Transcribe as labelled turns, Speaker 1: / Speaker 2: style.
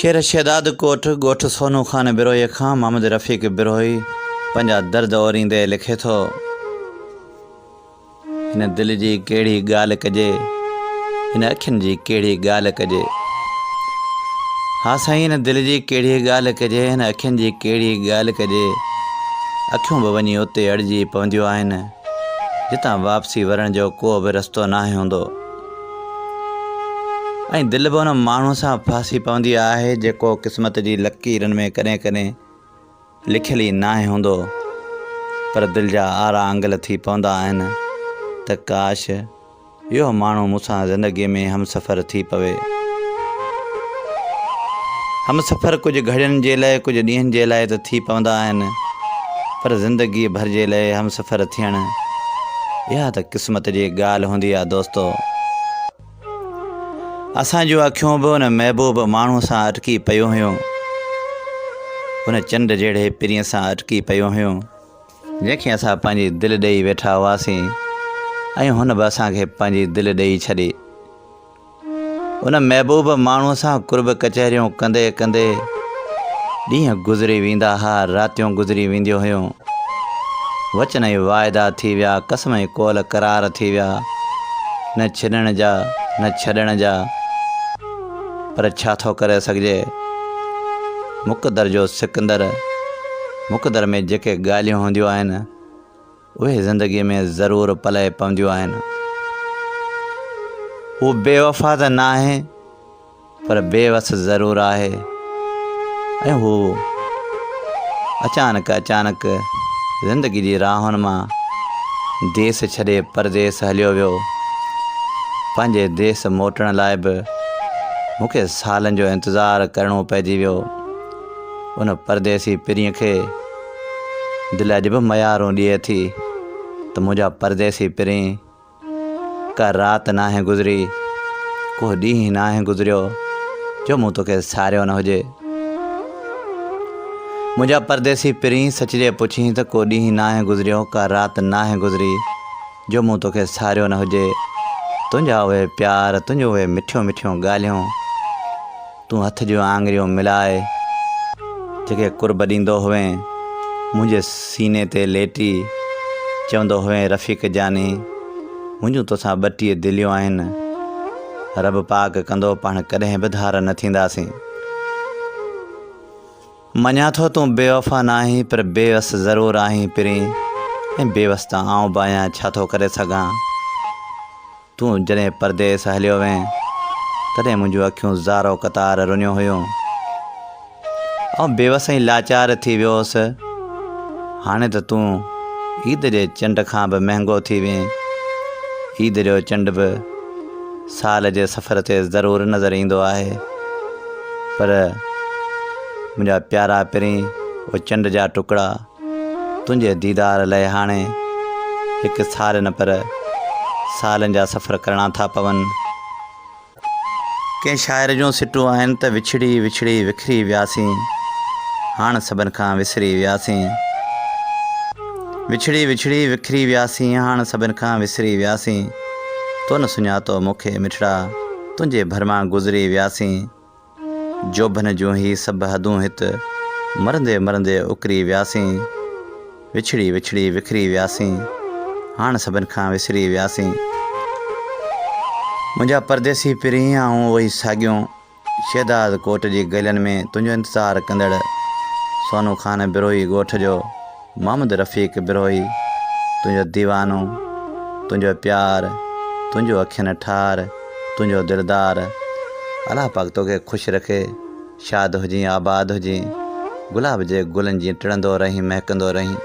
Speaker 1: شهر شهداد ڪوٽ، ڳوٺ سونو خان بروهيء کان محمد رفيق بروهي پنهنجا درد اوريندي لکي ٿو، هن دل جي ڪهڙي ڳالهه ڪجي، هن اکين جي ڪهڙي ڳالهه ڪجي. ها سائين هن دل جي ڪهڙي ڳالهه ڪجي، هن اکين جي ڪهڙي ڳالهه ڪجي. اکيون به وڃي اتي اڙجي پونديون آهن، جتان واپسي ورڻ جو ڪو به رستو ناهي هوندو. ۽ دل به ان ماڻهوء سان ڦاسي پوندي آهي جيڪو قسمت جي لڪيرن ۾ ڪڏهن ڪڏهن لکيل ئي ناهي هوندو پر دل جا آرا انگل ٿي پوندا آهن ته ڪاش اهو ماڻهو مون سان زندگيء ۾ همسفر ٿي پوي. همسفر ڪجهه گهڙين جي لاء ڪجهه ڏينهن جي لاء ته ٿي پوندا آهن پر زندگيء ڀر جي لاء همسفر ٿيڻ اها ته قسمت جي ڳالهه هوندي آ دوستو. اسان جون اکيون به ان محبوب ماڻهو سان اٽڪي پيون هيون. ان چنڊ جهڙي پرينء سان اٽڪي پيون هيون جنهن کي اسان پنهنجي دل ڏيئي ويٺا هئاسين ۽ هن به اسان کي پنهنجي دل ڏيئي ڇڏي. ان محبوب ماڻهوء سان قرب ڪچهريون ڪندي ڪندي ڏينهن گذري ويندا ها، راتيون گذري وينديون هيون. وچن ۽ واعدا ٿي ويا، قسم ۽ قول قرار ٿي ويا، نه ڇڏڻ جا نه ڇڏڻ جا. پر ڇا ٿو ڪري سگهجي؟ مقدر جو سڪندر، مقدر ۾ جيڪي ڳالهيون هونديون آهن، اهي زندگيء ۾ ضرور پلئه پونديون آهن. هو بي وفا ته ناهي پر بي وس ضرور آهي ۽ هو اچانڪ اچانڪ زندگي جي راهن مان ديس ڇڏي پرديس هليو ويو. پنهنجي ديس موٽڻ لاء به مون کي سالن جو انتظار ڪرڻو پئجي ويو. ان پرديسي پرينء کي دل اڄ به ميارون ڏئي ٿي ته منهنجا پرديسي پرين، ڪا رات ناهي گذري، ڪو ڏينهن ناهي گذريو جو مون توکي ساريو نه هجي. منهنجا پرديسي پرين، سچ جي پڇين ته ڪو ڏينهن ناهي گذريو، ڪا رات ناهي گذري جو مون توکي ساريو نه هجي. تنهنجا اهي پيار، تنهنجون اهي مٺيون مٺيون ڳالهيون، تون هٿ جون آڱريون ملائي جيڪي قرب ڏيندو هئين، منهنجي سيني تي ليٽي چوندو هئين رفيق جاني منهنجون توسان ٻٽيهه دليون آهن، رب پاڪ ڪندو پاڻ ڪڏهن به ڌار نه ٿينداسين. مڃان ٿو تون بيوفا ناهين پر بيوس ضرور آهين پرين ۽ بيوس ته آئون به آهيان ڇا ٿو ڪري سگهان. تون جڏهن پرديس هليو وئين، تڏهن منهنجون اکيون زارو قطار رنيون هيون. آئون بيوس ۽ لاچار ٿي ويو هوس. هاڻي ته تون عيد جي چنڊ کان به مهنگو ٿي وئين. عيد جو چنڊ به سال جي سفر تي ضرور نظر ايندو آهي، پر منهنجا پيارا پرين، او چنڊ جا ٽڪڙا! تنهنجي ديدار لئه هاڻي هڪ سال نه پر سالن جا سفر ڪرڻا ٿا پون. ڪنهن شاعر جون سٽون آهن ته وڇڙي وڇڙي وکري وياسين، هاڻ سڀن کان وسري وياسين. وڇڙي وڇڙي وکري وياسين، هاڻ سڀن کان وسري وياسين. تو نه سڃاتو مون کي مٺڙا، تنهنجي ڀرمان گذري وياسين. جوڀن جون هي سڀ حدون هت، مرندي مرندي اڪري وياسين. وڇڙي وڇڙي وکري وياسين، هاڻ سڀن کان وسري وياسين. منهنجا پرديسي پرين، آئون اهو ئي ساڳيون شهداد ڪوٽ جي گلين ۾ تنهنجو انتظار ڪندڙ سونو خان بروهي ڳوٺ جو محمد رفيق بروهي، تنهنجو ديوانو، تنهنجو پيار، تنهنجو اکين ٺار، تنهنجو دلدار. الله پاڪ توکي خوش رکي، شاد هجين آباد هجين، گلاب جي گلن جيئن ٽڙندو رهين مهڪندو رهين.